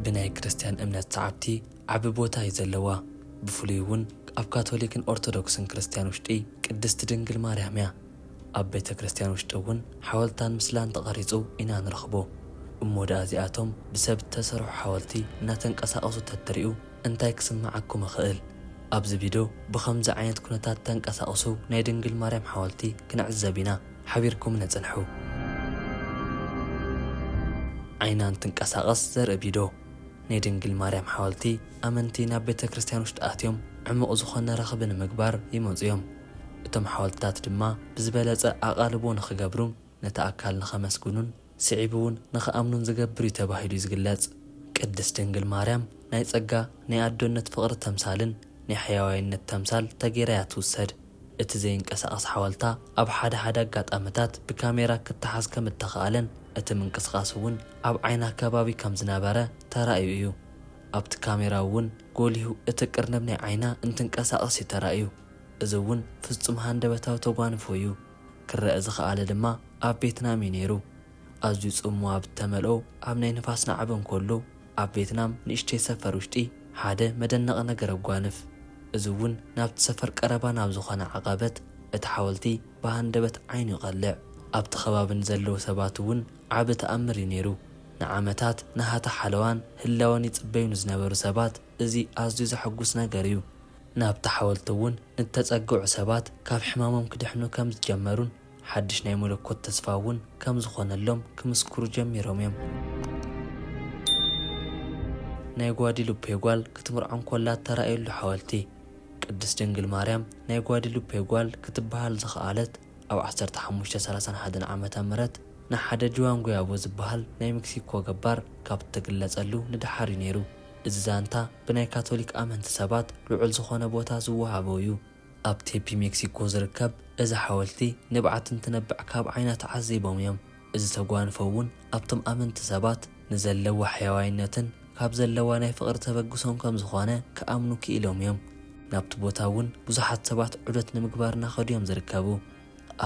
ብናይ ክርስትያን እምነት ሰዓብቲ ዓቢ ቦታ እዩ ዘለዋ። ብፍሉይ እውን ኣብ ካቶሊክን ኦርቶዶክስን ክርስትያን ውሽጢ ቅድስቲ ድንግል ማርያም እያ። ኣብ ቤተ ክርስትያን ውሽጢ እውን ሓወልታን ምስላን ተቐሪጹ ኢና ንረኽቦ። እሞ ደኣ እዚኣቶም ብሰብ እተሰርሑ ሓወልቲ እናተንቀሳቐሱ ተትሪኡ እንታይ ክስምዓኩም ይኽእል? ኣብዚ ቪድዮ ብኸምዚ ዓይነት ኩነታት ተንቀሳቕሱ ናይ ድንግል ማርያም ሓወልቲ ክንዕዘብ ኢና። ሓቢርኩም ነጽንሑ። ዓይና እንትንቀሳቐስ ዘርኢ ቪድዮ። ናይ ድንግል ማርያም ሓወልቲ ኣመንቲ ናብ ቤተ ክርስትያን ውሽጢ ኣትዮም ዕሙቕ ዝኾነ ረኽቢ ንምግባር ይመጹ እዮም። እቶም ሓወልትታት ድማ ብዝበለጸ ኣቓልቦ ንኽገብሩን ነቲ ኣካል ንኸመስግኑን ስዒቡ እውን ንኽኣምኑን ዝገብር እዩ ተባሂሉ እዩ ዝግለጽ። ቅድስት ድንግል ማርያም ናይ ጸጋ፣ ናይ ኣዶነት ፍቕሪ ተምሳልን ናይ ሕያዋይነት ተምሳል ተገይራ እያ ትውሰድ። እቲ ዘይንቀሳቐስ ሓወልታ ኣብ ሓደ ሓደ ኣጋጣምታት ብካሜራ ክተሓዝ ከም እተኻእለን እቲ ምንቅስቓስ እውን ኣብ ዓይና ከባቢ ከም ዝነበረ ተራእዩ እዩ። ኣብቲ ካሜራ እውን ጎሊሁ እቲ ቅርንብ ናይ ዓይና እንትንቀሳቐስ እዩ ተራእዩ። እዚ እውን ፍጹም ሃንደበታዊ ተጓንፎ እዩ። ክረአ ዝኸኣለ ድማ ኣብ ቬትናም እዩ ነይሩ። ኣዝዩ ጽምዋ ብእተመልኦ ኣብ ናይ ንፋስ ናዕቢ እንከሎ፣ ኣብ ቬትናም ንእሽተይ ሰፈር ውሽጢ ሓደ መደነቒ ነገር ኣጓንፍ። እዚ እውን ናብቲ ሰፈር ቀረባ ናብ ዝኾነ ዓቐበት እቲ ሓወልቲ ብሃንደበት ዓይኑ ይቐልዕ። ኣብቲ ከባቢ ንዘለዉ ሰባት እውን ዓቢ ተኣምር እዩ ነይሩ። ንዓመታት ናሃታ ሓለዋን ህላወን ይጽበዩ ንዝነበሩ ሰባት እዚ ኣዝዩ ዘሐጉስ ነገር እዩ። ናብቲ ሓወልቲ እውን ንተጸግዑ ሰባት ካብ ሕማሞም ክድሕኑ ከም ዝጀመሩን ሓድሽ ናይ መለኮት ተስፋ እውን ከም ዝኾነሎም ክምስክሩ ጀሚሮም እዮም። ናይ ጓዲሉፔ ጓል ክትምርዖ እንኮላ እተራእየሉ ሓወልቲ። ቅድስት ድንግል ማርያም ናይ ጓዲሉፔ ጓል ክትበሃል ዝኸኣለት ኣብ ዓሰርተ ሓሙሽተ ሰላሳን ሓደን ዓመተ ምህረት ንሓደ ጁዋን ጉያቦ ዝበሃል ናይ ሜክሲኮ ገባር ካብ እትግለጸሉ ንደሓር እዩ ነይሩ። እዚ ዛንታ ብናይ ካቶሊክ ኣመንቲ ሰባት ልዑል ዝኾነ ቦታ ዝወሃቦ እዩ። ኣብ ቴፒ ሜክሲኮ ዝርከብ እዚ ሓወልቲ ንብዓት እንትነብዕ ካብ ዓይና ተዓዚቦም እዮም። እዚ ተጓንፎ እውን ኣብቶም ኣመንቲ ሰባት ንዘለዋ ሕያዋይነትን ካብ ዘለዋ ናይ ፍቕሪ ተበግሶን ከም ዝኾነ ክኣምኑ ክኢሎም እዮም። ናብቲ ቦታ እውን ብዙሓት ሰባት ዑደት ንምግባር እናኸዱ እዮም ዝርከቡ።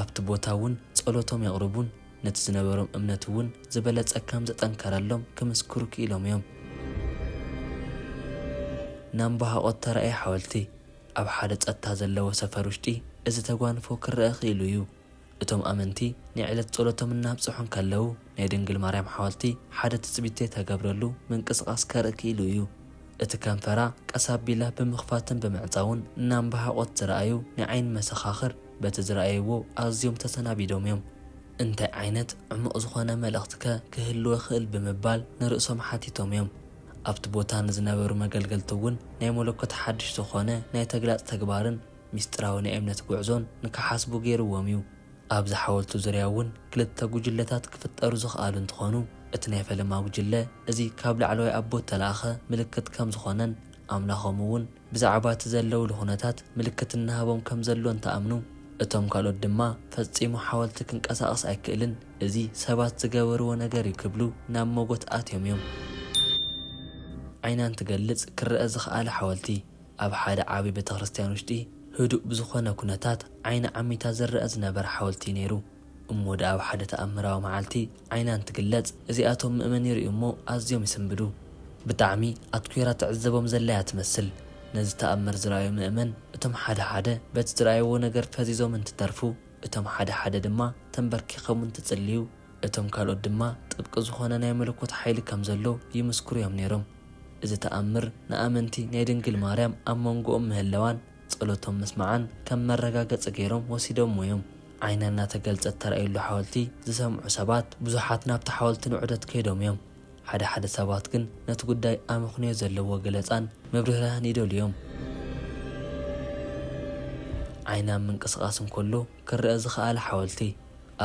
ኣብቲ ቦታ እውን ጸሎቶም የቕርቡን ነቲ ዝነበሮም እምነት እውን ዝበለጸ ከም ዘጠንከረሎም ክምስክሩ ክኢሎም እዮም። ናምባሃቆ እተራእየ ሓወልቲ። ኣብ ሓደ ጸጥታ ዘለዎ ሰፈር ውሽጢ እዚ ተጓንፎ ክረአ ክኢሉ እዩ። እቶም ኣመንቲ ናይ ዕለት ጸሎቶም እናብጽሑ እንከለዉ፣ ናይ ድንግል ማርያም ሓወልቲ ሓደ ትጽቢት ዘይተገብረሉ ምንቅስቓስ ከርኢ ክኢሉ እዩ። እቲ ከንፈራ ቀስ ኣቢላ ብምኽፋትን ብምዕጻውን እናምባሃቖት ዝረኣዩ ናይ ዓይኒ መሰኻኽር በቲ ዝረኣይዎ ኣዝዮም ተሰናቢዶም እዮም። እንታይ ዓይነት ዕሙቕ ዝኾነ መልእኽቲከ ክህልዎ ይኽእል ብምባል ንርእሶም ሓቲቶም እዮም። ኣብቲ ቦታ ንዝነበሩ መገልገልቲ እውን ናይ መለኮት ሓድሽ ዝኾነ ናይ ተግላጽ ተግባርን ሚስጥራዊ ናይ እምነት ጉዕዞን ንክሓስቡ ገይርዎም እዩ። ኣብዚ ሓወልቲ ዙርያ እውን ክልተ ጉጅለታት ክፍጠሩ ዝኸኣሉ እንትኾኑ፣ እቲ ናይ ፈለማ ጉጅለ እዚ ካብ ላዕለዋይ ኣቦ እተላእኸ ምልክት ከም ዝኾነን ኣምላኾም እውን ብዛዕባ እቲ ዘለውሉ ኩነታት ምልክት እናሃቦም ከም ዘሎ እንትኣምኑ፣ እቶም ካልኦት ድማ ፈጺሙ ሓወልቲ ክንቀሳቐስ ኣይክእልን፣ እዚ ሰባት ዝገበርዎ ነገር እዩ ክብሉ ናብ መጎት ኣትዮም እዮም። ዓይና እንትገልጽ ክረአ ዝኸኣለ ሓወልቲ። ኣብ ሓደ ዓቢ ቤተ ክርስትያን ውሽጢ ህዱእ ብዝኾነ ኩነታት ዓይኒ ዓሚታ ዝረአ ዝነበረ ሓወልቲ እዩ ነይሩ። እሞ ደኣ ኣብ ሓደ ተኣምራዊ መዓልቲ ዓይና እንትግለጽ እዚኣቶም ምእመን ይርእዩ እሞ ኣዝዮም ይስንብዱ። ብጣዕሚ ኣትኲራ ትዕዘቦም ዘላ እያ ትመስል። ነዚ ተኣምር ዝረኣዩ ምእመን እቶም ሓደ ሓደ በቲ ዝረኣይዎ ነገር ፈዚዞም እንትተርፉ፣ እቶም ሓደ ሓደ ድማ ተንበርኪኾም እንትጽልዩ፣ እቶም ካልኦት ድማ ጥብቂ ዝኾነ ናይ መለኮት ሓይሊ ከም ዘሎ ይምስክሩ እዮም ነይሮም። እዚ ተኣምር ንኣመንቲ ናይ ድንግል ማርያም ኣብ መንጎኦም ምህላዋን ጸሎቶም ምስማዓን ከም መረጋገጺ ገይሮም ወሲዶምዎ እዮም። ዓይና እናተገልጸት እተራእየሉ ሓወልቲ ዝሰምዑ ሰባት ብዙሓት ናብቲ ሓወልቲ ንዑደት ከይዶም እዮም። ሓደ ሓደ ሰባት ግን ነቲ ጉዳይ ኣመኽንዮ ዘለዎ ገለጻን ምብርህራህን ይደልዩ እዮም። ዓይና ኣብ ምንቅስቓስ እንከሎ ክረአ ዝኸኣለ ሓወልቲ።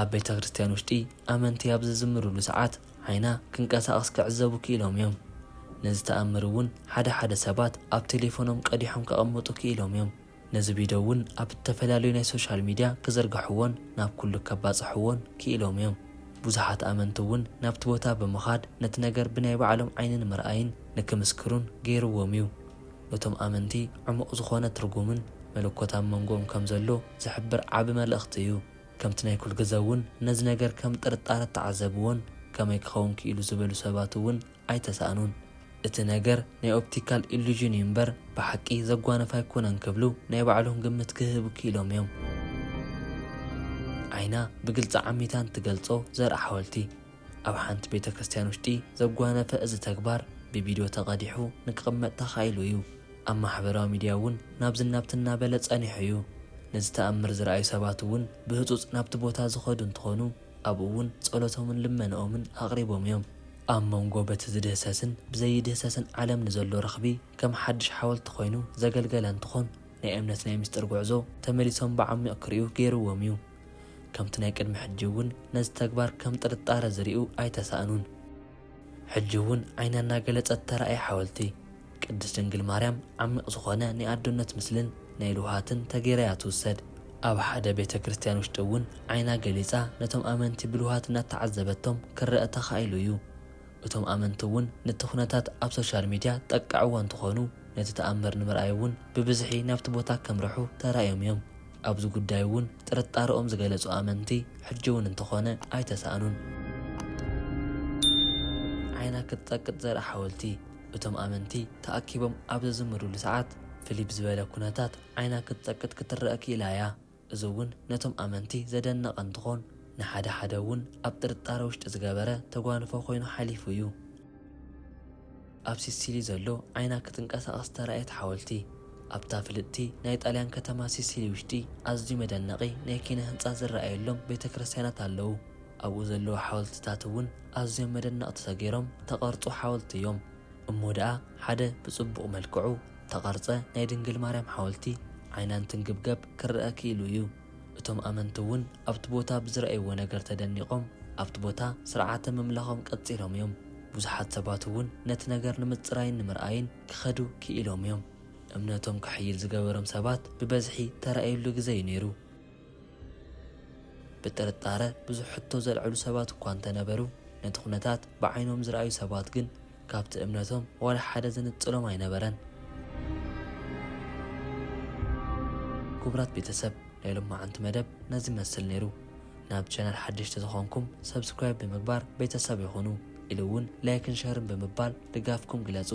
ኣብ ቤተ ክርስትያን ውሽጢ ኣመንቲ ኣብ ዝዝምሩሉ ሰዓት ዓይና ክንቀሳቐስ ክዕዘቡ ክኢሎም እዮም። ነዚ ተኣምር እውን ሓደ ሓደ ሰባት ኣብ ቴሌፎኖም ቀዲሖም ከቐምጡ ክኢሎም እዮም። ነዚ ቪድዮ እውን ኣብ እተፈላለዩ ናይ ሶሻል ሚድያ ክዝርግሕዎን ናብ ኩሉ ከባጽሕዎን ክኢሎም እዮም። ብዙሓት ኣመንቲ እውን ናብቲ ቦታ ብምኻድ ነቲ ነገር ብናይ ባዕሎም ዓይኒ ንምርኣይን ንክምስክሩን ገይርዎም እዩ። ነቶም ኣመንቲ ዕሙቕ ዝኾነ ትርጉምን መለኮት ኣብ መንጎኦም ከም ዘሎ ዝሕብር ዓቢ መልእኽቲ እዩ። ከምቲ ናይ ኩል ግዘ እውን ነዚ ነገር ከም ጥርጣረ እተዓዘብዎን ከመይ ክኸውን ክኢሉ ዝበሉ ሰባት እውን ኣይተሳእኑን። እቲ ነገር ናይ ኦፕቲካል ኢሉዥን እዩ እምበር ብሓቂ ዘጓነፍ ኣይኮነን ክብሉ ናይ ባዕሎም ግምት ክህቡ ክኢሎም እዮም። ዓይና ብግልፂ ዓሚታ እንትገልጾ ዘርኢ ሓወልቲ። ኣብ ሓንቲ ቤተ ክርስቲያን ውሽጢ ዘጓነፈ እዚ ተግባር ብቪድዮ ተቐዲሑ ንክቕመጥ ተኻኢሉ እዩ። ኣብ ማሕበራዊ ሚድያ እውን ናብዚ ናብቲ እናበለ ጸኒሑ እዩ። ነዚ ተኣምር ዝረኣዩ ሰባት እውን ብህጹጽ ናብቲ ቦታ ዝኸዱ እንትኾኑ ኣብኡ እውን ጸሎቶምን ልመንኦምን ኣቕሪቦም እዮም። ኣብ መንጎ በቲ ዝድህሰስን ብዘይድህሰስን ዓለም ንዘሎ ረኽቢ ከም ሓድሽ ሓወልቲ ኮይኑ ዘገልገለ እንትኾን ናይ እምነት ናይ ምስጢር ጉዕዞ ተመሊሶም ብዓሚቕ ክርእዩ ገይርዎም እዩ። ከምቲ ናይ ቅድሚ ሕጂ እውን ነዚ ተግባር ከም ጥርጣረ ዝርእዩ ኣይተሳእኑን። ሕጂ እውን ዓይና እናገለጸት ተራእየ ሓወልቲ ቅድስት ድንግል ማርያም ዓሚቕ ዝኾነ ናይ ኣዶነት ምስልን ናይ ልውሃትን ተገይራ እያ ትውሰድ። ኣብ ሓደ ቤተ ክርስቲያን ውሽጢ እውን ዓይና ገሊጻ ነቶም ኣመንቲ ብልውሃት እናተዓዘበቶም ክረአ ተኻኢሉ እዩ። እቶም ኣመንቲ እውን ነቲ ኩነታት ኣብ ሶሻል ሚድያ ጠቅዕዎ እንትኾኑ ነቲ ተኣምር ንምርኣይ እውን ብብዝሒ ናብቲ ቦታ ከምርሑ ተራእዮም እዮም። ኣብዚ ጉዳይ እውን ጥርጣረኦም ዝገለጹ ኣመንቲ ሕጂ እውን እንተኾነ ኣይተሳእኑን። ዓይና ክትጸቅጥ ዘርኢ ሓወልቲ። እቶም ኣመንቲ ተኣኪቦም ኣብ ዝዝምሩሉ ሰዓት ፍልይ ብዝበለ ኩነታት ዓይና ክትጸቅጥ ክትረአ ክኢላ እያ። እዚ እውን ነቶም ኣመንቲ ዘደነቐ እንትኾን ንሓደ ሓደ እውን ኣብ ጥርጣረ ውሽጢ ዝገበረ ተጓንፎ ኮይኑ ሓሊፉ እዩ። ኣብ ሲሲሊ ዘሎ ዓይና ክትንቀሳቐስ ተራእየት ሓወልቲ። ኣብታ ፍልጥቲ ናይ ጣልያን ከተማ ሲሲሊ ውሽጢ ኣዝዩ መደነቒ ናይ ኪነ ህንጻ ዝረኣየሎም ቤተ ክርስቲያናት ኣለዉ። ኣብኡ ዘለዉ ሓወልትታት እውን ኣዝዮም መደነቕቲ ተገይሮም ተቐርጹ ሓወልቲ እዮም። እሞ ደኣ ሓደ ብጽቡቕ መልክዑ ተቐርጸ ናይ ድንግል ማርያም ሓወልቲ ዓይና እንትንግብገብ ክረአ ክኢሉ እዩ። እቶም ኣመንቲ እውን ኣብቲ ቦታ ብዝረኣይዎ ነገር ተደኒቖም ኣብቲ ቦታ ስርዓተ ምምላኾም ቀጺሎም እዮም። ብዙሓት ሰባት እውን ነቲ ነገር ንምጽራይን ንምርኣይን ክኸዱ ክኢሎም እዮም። እምነቶም ክሕይል ዝገበሮም ሰባት ብበዝሒ ተራእየሉ ግዜ እዩ ነይሩ። ብጥርጣረ ብዙሕ ሕቶ ዘልዕሉ ሰባት እኳ እንተነበሩ ነቲ ኩነታት ብዓይኖም ዝረኣዩ ሰባት ግን ካብቲ እምነቶም ዋላ ሓደ ዝንጽሎም ኣይነበረን። ክቡራት ቤተሰብ ናይ ሎማዓንቲ መደብ ነዚ መስል ነይሩ። ናብ ቻናል ሓደሽቲ ዝኾንኩም ሰብስክራይብ ብምግባር ቤተሰብ ይኹኑ። ኢሉ እውን ላይክን ሸርን ብምባል ድጋፍኩም ግለጹ።